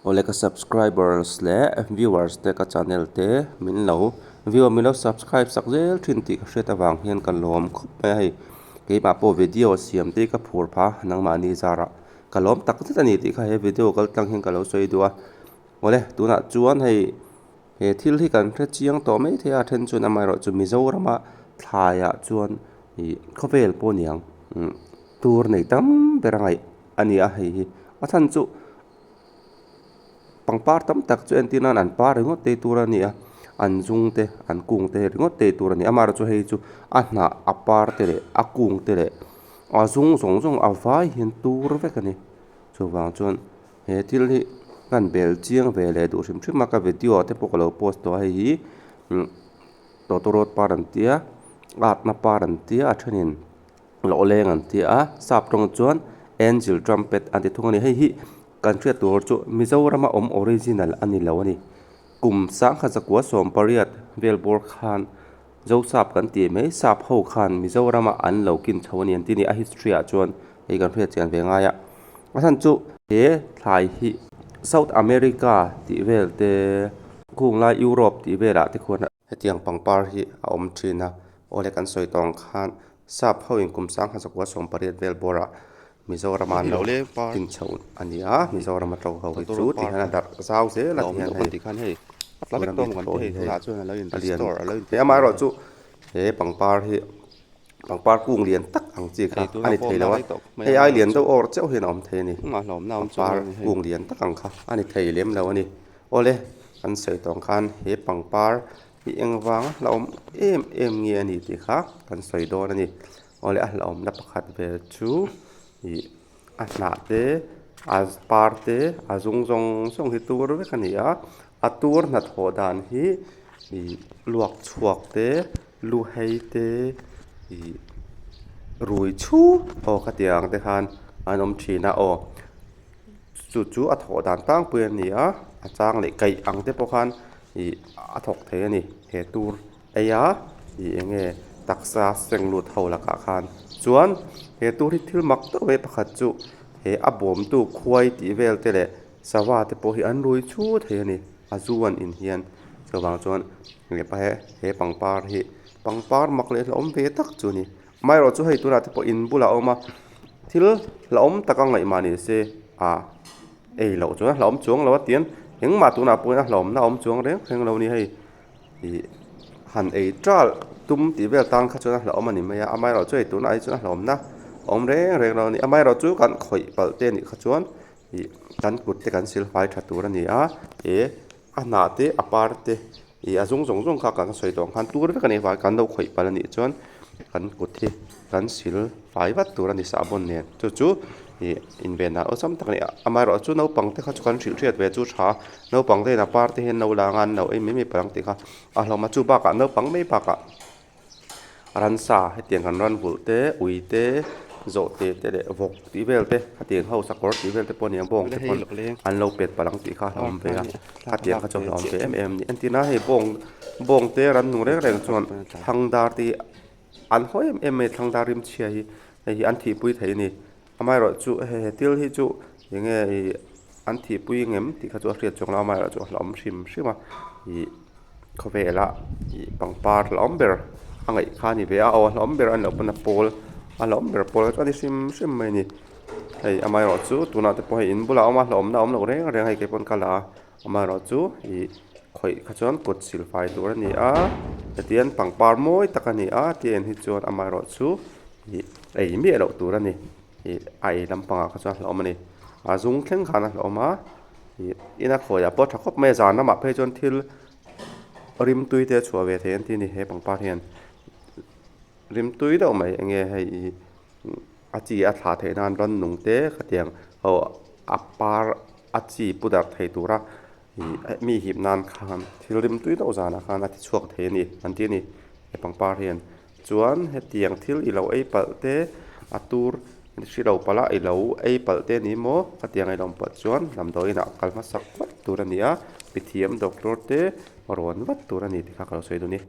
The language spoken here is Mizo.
Awle ka subscribers leh viewers te ka channel te min lo view a min lo subscribe sak zel thin tih ka hriat avang hian ka lawm khawp mai a hei keimah pawh video siam te hi ka phur phah a nangmahni zarah ka lawm tak zet a ni tih kha he video kal tlang hian ka lo sawi duh a awle tunah chuan hei he thil hi kan hre chiang tawh mai thei a then chuan amaherawhchu Mizorama thlaiah chuan ih khawvel pawh a ni ang tur nei tam ber a ngaih a ni a hei hi a chhan chu. Pangpar tam tak chu entir nan an par ringawt tei tur a ni a an zung te an kung te ringawt tei tur a ni a amaherawhchu hei chu a hnah a par te leh a kung te leh a zung zawng zawng a vai hian tur vek a ni chuvang chuan he thil hi kan bel chiang ve leh duh hrim hrim a ka video ah te pawh ka lo post tawh a hei hi umm tawtawrawt par an tia atna par an tia a thenin. Lawhleng an ti a, sap tawng chuan Angel Trumpet an ti thung a ni. Hei hi kan hriat tur chu Mizorama awm original a ni lo a ni. Kum sangkhat zakua 18 vel bawr khan Zosap kan tih mai sap ho khan Mizorama an lo kin chho a ni an ti a ni. A history ah chuan hei kan hriat chian ve ngai a. A chhan chu he thlai hi South America tih vel te khung lai Europe tih velah te khuan Hetiang pangpar hi a awm thin a, awle kan sawi tawng khan sap ho in kum 1918 vel bawrah Mizoram an lo kin chho a ni a, Mizoram a to ho hi chu ti hian a darh zau zel a ti hian hei tuna mi te pawh hi hei a lian hle amaherawhchu he pangpar hi pangpar kung lian tak ang chi kha a ni thei lo a, hei ai lian deuh awr chauh hian a awm thei a ni, pangpar kung lian tak ang kha a ni thei lem lo a ni. Awle, kan sawi tawng khan he pangpar hi eng vanga hlauhawm em em nge a ni tih kha kan sawi dawn a ni. Awle, a hlauhawmna pakhat vel chu ih a hnah te a par te a zung zawng zawng hi tur vek a ni a, a tur hnathawh dan hi ih luak chhuak te lu hei te ih rui chhut aw khatiang te khan an awm thin a aw. Chu chu a thawh dan tlangpui a ni a, a chang leh kaih ang te pawh khan ih a thawk thei a ni. He tur ei a ih eng nge taksa seng lut ho lakah khan chuan he tur hi thil mak deuh mai pakhat chu he a bawmtu khuai tih vel te leh sava te pawh hi an rui chu thei a ni a zu an in hian chuvang chuan he pangpar hi pangpar mak leh hlauhawm ve tak chu a ni. Amaherawhchu hei tunah te pawh in bulah a awm a, thil hlauhawm taka ngaihmah ni se a ei loh chuan a hlauhawm chuang lo a tian engmah tunah pawhin a hlauhawmna a awm chuang reng reng lo a ni hei ih han ei ṭalh tum tih vel tan kha chuan a hlauhawm a ni mai a amaherawhchu hei tunah hi chuan a hlauhawmna a awm reng reng lo a ni amaherawhchu kan khawih palh te anih kha chuan ih kan kut te kan silfai ṭha tur a ni a he a hnah te a par te. Ih a zung zawng zawng kha kan sawi tawh ang khan tur vek a nih avangin kan lo khawih palh a nih chuan kan kut hi kan sil fai vat tur a ni sahbawn nen chu chu ih inven dan awlsam tak a ni a amaherawh chu naupang te kha chu kan hrilh hriat ve chu tha a naupang te hian a par te hian lo la anga an lo ei mai mai palh ang tih kha a hlawm a chu bakah naupang mai bakah. Ransa hetiang kan ran vulh te ui te zawh te te leh vawk tih vel te hetiang ho sakawr tih vel te pawh a ni ang bawng te pawn an lo pet palh ang tih kha a awm ve a hetiang kha chu a awm ve em em a ni entir nan hei bawng bawng te ran nung reng reng chuan thangdar te hi an haw em em mai a thangdar rimchhia hi hei hi an thihpui thei a ni amaherawhchu hei he thil hi chu eng nge ih an thihpui ngem tih kha chu a hriat chuang lo amaherawhchu a hlauhawm hrim hrim a ih khawvela ih pangpar hlauhawm ber a ngaih kha a ni ve a aw a hlauhawm ber a ni loh pawn a pawl a hlauhawm ber pawl chu a ni hrim hrim mai a ni hei amaherawhchu tunah te pawh hei in bulah a awm a hlauhawmna a awm loh reng reng a hei keipawh an kal a amaherawhchu ih khawih kha chuan kut sil fai tur a ni a hetiang pangpar mawi tak a ni a tiang hi chuan amaherawhchu ih ei miah loh tur a ni ih a ei lampangah kha chuan a hlauhawm a ni a zung thleng khan a hlauhawm a ih ina khawiah pawh a tha khawp mai a zan lamah phei chuan thil rimtui te a chhuah ve thei an ti a ni he pangpar hian rimtui deuh mai eng nge hei ih a chi a thlah theih nan rannung te khatiang aw a par a chi pu darh thei tura ih mi hip nan khan thil rimtui deuh zanah khan a ti chhuak thei a ni an ti a ni he pangpar hian. Chuan hetiang thil i lo ei palh te a tur hri lo palh a i lo ei palh te ni maw khatiang i lo awm palh chuan damdawi inah kal hmasak vat tur a ni a mithiam doctor te rawn vat tur a ni tih kha ka lo sawi duh a ni.